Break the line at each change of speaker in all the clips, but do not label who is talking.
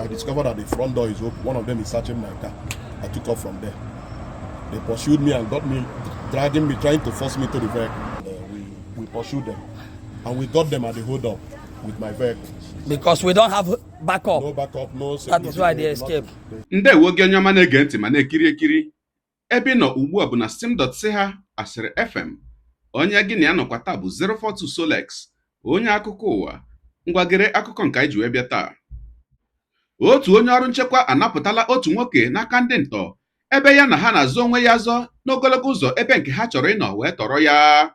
I discovered that the front door is open. One of them is searching my car. I took off from there. They pursued me and got me, dragging me, trying to force me to the vehicle. We pursued them. And we got them at the hold up with my vehicle.
Because we don't have backup.
No backup, no
That is why they
security,
escape.
nothing.
Ndewo gị, onye ọma na-ege ntị ma na-ekiri ekiri. Ebe ị nọ ugbu a bụ na sim.si ha Asịrị FM. Onye gị na ya nọkwa taa bụ 042 Solex, onye akụkọ ụwa. Ngwagere akụkọ nke anyị ji wee bịa taa. Otu onye ọrụ nchekwa anapụtala otu nwoke n'aka ndị ntọ ebe ya na ha na-azọ onwe ya azọ n'ogologo ụzọ ebe nke ha chọrọ ịnọ wee tọrọ ya.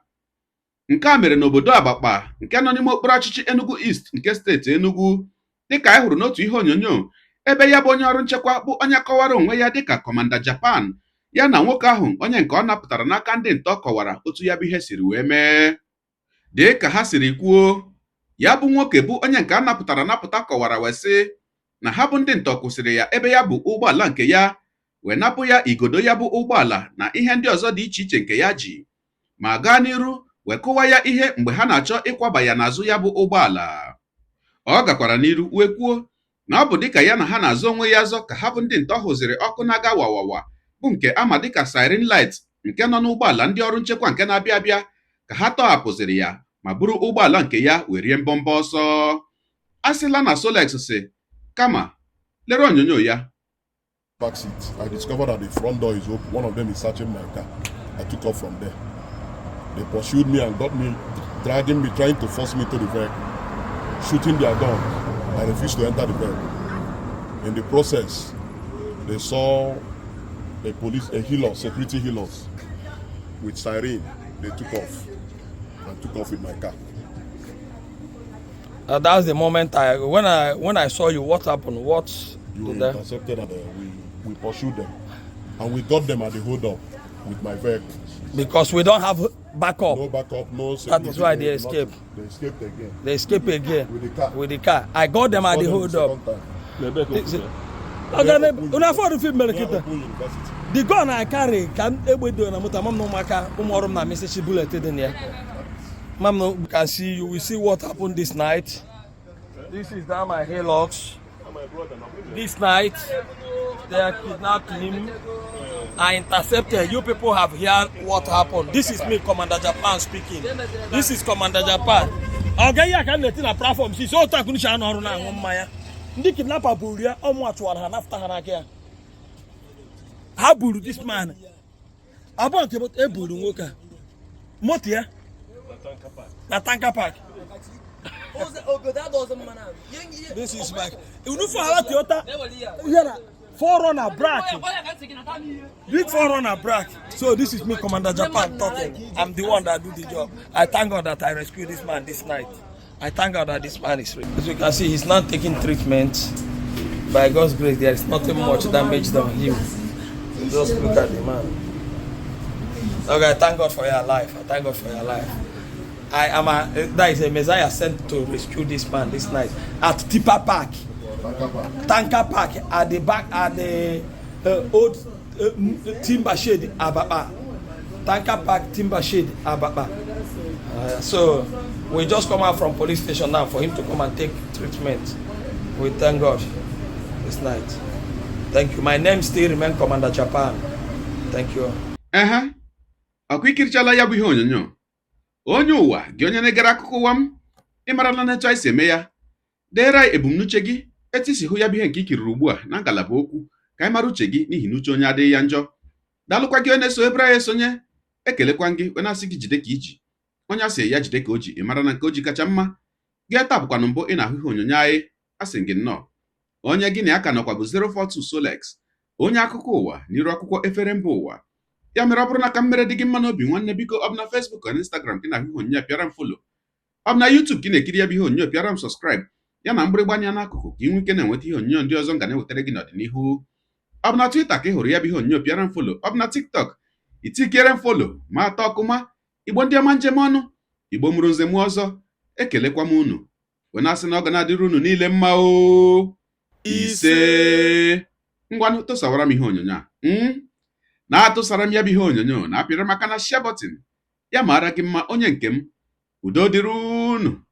Nke a mere n'obodo Abakpa nke nọ n'ime okpuru ọchịchị Enugu East nke steeti Enugu, dịka anyị hụrụ n'otu ihe onyonyo ebe ya bụ onye ọrụ nchekwa, bụ onye kọwara onwe ya dịka Commander Japan, ya na nwoke ahụ onye nke ọ napụtara n'aka ndị ntọ kọwara otu ya bụ ihe siri wee mee. Dị ka ha siri kwuo, ya bụ nwoke bụ onye nke a napụtara anapụta kọwara wee sị na ha bụ ndị ntọ kwụsịrị ya ebe ya bụ ụgbọala nke ya, wee napụ ya igodo ya bụ ụgbọala na ihe ndị ọzọ dị iche iche nke ya ji, ma gaa n'iru wee kụwa ya ihe mgbe ha na-achọ ịkwaba ya n'azụ ya bụ ụgbọala. Ọ gakwara n'iru wee kwuo na ọ bụ dịka ya na ha na-azọ onwe ya azọ ka ha bụ ndị ntọ hụziri ọkụ na-aga wawawa, bụ nke ama dịka siren light, nke nọ n'ụgbọala ndị ọrụ nchekwa nke na-abịa abịa, ka ha tọghapụziri ya ma buru ụgbọala nke ya wee rie mbọmbọ ọsọ. A sịla na Solex si kama lere onyonyo ya.
Back seat. I discovered that the front door is open. One of them is searching my car. I took off from there. They pursued me and got me, dragging me, trying to force me to the vehicle, shooting their gun. I refused to enter the vehicle. In the process, they saw a police, a Hilux, security Hilux, with siren. They took off and took off with my car.
That's the moment I when I saw you. What happened? What
You
did I?
Intercepted and we pursued them. And we got them at the hold up with my vehicle.
Because we don't have backup.
No backup, no
That is
security,
why they
nothing.
escaped.
They escaped again.
They escape again
With the car.
With the car. I got them at
Saw
the
them
hold up.
second time.
Oga, una afọ film mere
Near
kịta.
Open University.
The gun I carry ka m egbe dị na moto, ama m na ụmụaka ụmụ ọrụ m na mesịsị bullet dị na ya. Mam no can see, you will see what happened this night. This is down my Hilux. This night they are kidnapped him. I intercepted. You people have heard what happened. This is me, Commander Japan, speaking. This is Commander Japan. Oga, ihe a ka m na-eti na platform si so otu akụnuche anụ ọrụ na-aṅụ mmanya. Ndị kidnapper buru ya, ọmụ achụwara ha nafta ha n'aka ya. Ha buru this man. Abụọ nke moto e buru nwoke a. Moto ya na Tanker Park. This is my unu hala Toyota ihe na 4Runner black, big 4Runner black. So this is me, Commander Japan, talking. I'm the one that do the job. I thank God that I rescued this man this night. I thank God that this man is free. As you can see, he's not taking treatment. By God's grace, there is nothing much damage on him. Just look at the man. Okay, I thank God for your life. I thank God for your life. I am a that is a messiah sent to rescue this man this night at Tipa Park.
Tanker Park.
Tanker Park, at the back, at the old timber shed, Abakpa. Tanker Park, timber shed, Abakpa. So we just come out from police station now for him to come and take treatment. We thank God this night. Thank you. My name still remain Commander Japan. Thank you.
Ehe, ọkwa ikirichala ya bụ ihe onyonyo. Onye ụwa gị, onye na-egere akụkọ ụwa m, ị marala na etu anyị si eme ya. Deere anyị ebumnuche gị, etu isi hụ ya bụ ihe nke i kiriri ugbu a na ngalaba okwu, ka anyị mara uche gị, n'ihi na uche onye adịghị ya njọ. Daalụkwa gị onye na-eso ebere anyị esonye. Ekelekwa gị, onye asị gị jide ka iji, onye asị ya jide ka o ji, ị mara na nke o ji kacha mma. Gị taa bụkwanụ mbụ ị na-ahụ ihe onyonyo anyị, asị gị nnọọ. Onye gị na ya ka nọkwa bụ 042 Solex, onye akụkọ ụwa n'iru akwụkwọ efere mba ụwa. Ya mere, ọ bụrụ na ka mmere dị gị mma n'obi, nwanne, biko, ọ bụ na Facebook na Instagram gị na-ahụ ihe onyonyo a, pịara m follow. Ọ bụ na YouTube gị na-ekiri ya bụ ihe onyonyo, pịara m subscribe ya na mgbịrịgba anya n'akụkụ, ka ị nwee ike na-enweta ihe onyonyo ndị ọzọ m ga na-ewetara gị n'ọdịnihu. Ọ bụ na Twitter ka ị hụrụ ya bụ ihe onyonyo, pịara m follow. Ọ bụ na TikTok, itikere m follow ma atọ ọkụma. Igbo ndị ọma, njem ọnụ, Igbo mụrụ nze mụ ọzọ, ekelekwa m unu wee na-asị na ọ ga na-adịrị unu niile mma o. Ise. Ngwanụ, tụsawara m ihe onyonyo a, na-atụsara m ya bụ ihe onyonyo, na-apịrị maka na share button ya. Mara gị mma, onye nke m. Udo dịrị unu.